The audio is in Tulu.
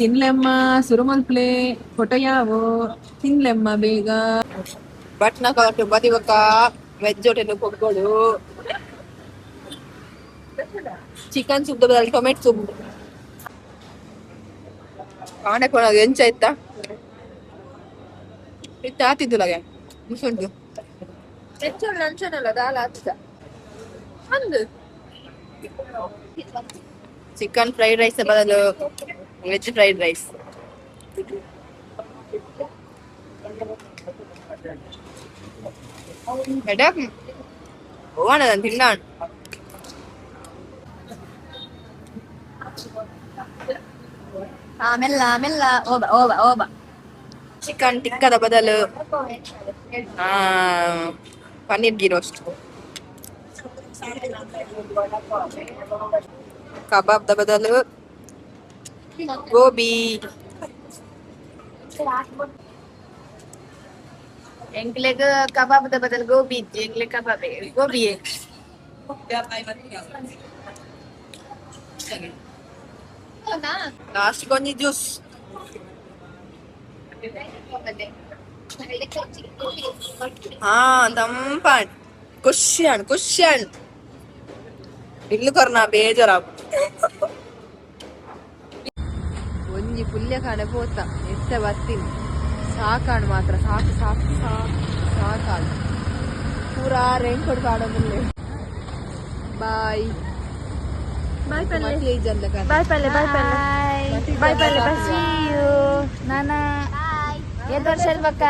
ತಿನ್ಲೆಮ್ಮ ಸುರುಮಲ್ಪ್ಲೆ ಫೋಟೋ ತಿನ್ಲೆಮ್ಮ ಬೇಗ ಬಟ್ನ ಕಟ್ಟು ಬದಿವಕ ವೆಜ್ ಹೋಟೆಲ್ ಕೊಕ್ಕೋಡು ಚಿಕನ್ ಸೂಪ್ ಬದಲು ಟೊಮೆಟೊ ಸೂಪ್ ಕಾಣೆ ಕೊಡೋದು ಎಂಚ ಇತ್ತ ಇತ್ತ ಆತಿದ್ದುಲಾಗೆ ಮುಸುಂಟು ಹೆಚ್ಚು ಅಂಚನಲ್ಲ ದಾಲ ಆತಿದ್ದ ಅಂದು ಚಿಕನ್ ಫ್ರೈಡ್ ರೈಸ್ ಬದಲು ವೆಜ್ ಫ್ರೈಡ್ ರೈಸ್ ಎಡ ಹೋಗೋಣ ತಿನ್ನೋಣ. ಮೆಲ್ಲ ಮೆಲ್ಲ ಓಬ ಓಬ ಓಬ. ಚಿಕನ್ ಟಿಕ್ಕದ ಬದಲು paneer ghee roast. Kebab the ಬದಲು ಗೋಬಿ. ಎಂಕ್ಲೆಗ್ ಕಬಾಬ್ ದ ಬದಲು ಗೋಬಿ ಇಜ್ಜಿ, ಎಂಕ್ಲೆ ಕಬಾಬ್ ಗೋಬಿ. ಲಾಸ್ಟ್ ಕೊಂಜಿ ಜ್ಯೂಸ್. ಹಾ ತಂಪಾಣ್ ಖುಷಿಯಾಣ್ ಖುಷಿಯಾಣ್ ಇಲ್ಲು ಕೊರ್ನ ಬೇಜಾರಾಪು. ಒಂಜಿ ಪುಲ್ಯ ಕಾಣೆ ಪೋತ ಎತ್ತೆ ಬತ್ತೀನಿ ಸಾಕಾಣ್ ಮಾತ್ರ ಸಾಕು ಸಾಕು ಸಾಕು ಸಾಕಾಣ್ ಪೂರಾ ರೈನ್ ಕೋಟ್ ಪಾಡೊಂದುಲ್ಲೆ. ಬಾಯ್. ಬಾಯ್ ಪಲ್ಲೆ. ಮಕ್ಳು. ಬಾಯ್ ಪಲ್ಲೆ, ಬಾಯ್ ಪಲ್ಲೆ, ಬಾಯ್ ಪಲ್ಲೆ, ಬಾಯ್. C you. ನಾನಾ ಏತ್ ವರ್ಷ ಬಕ್ಕ?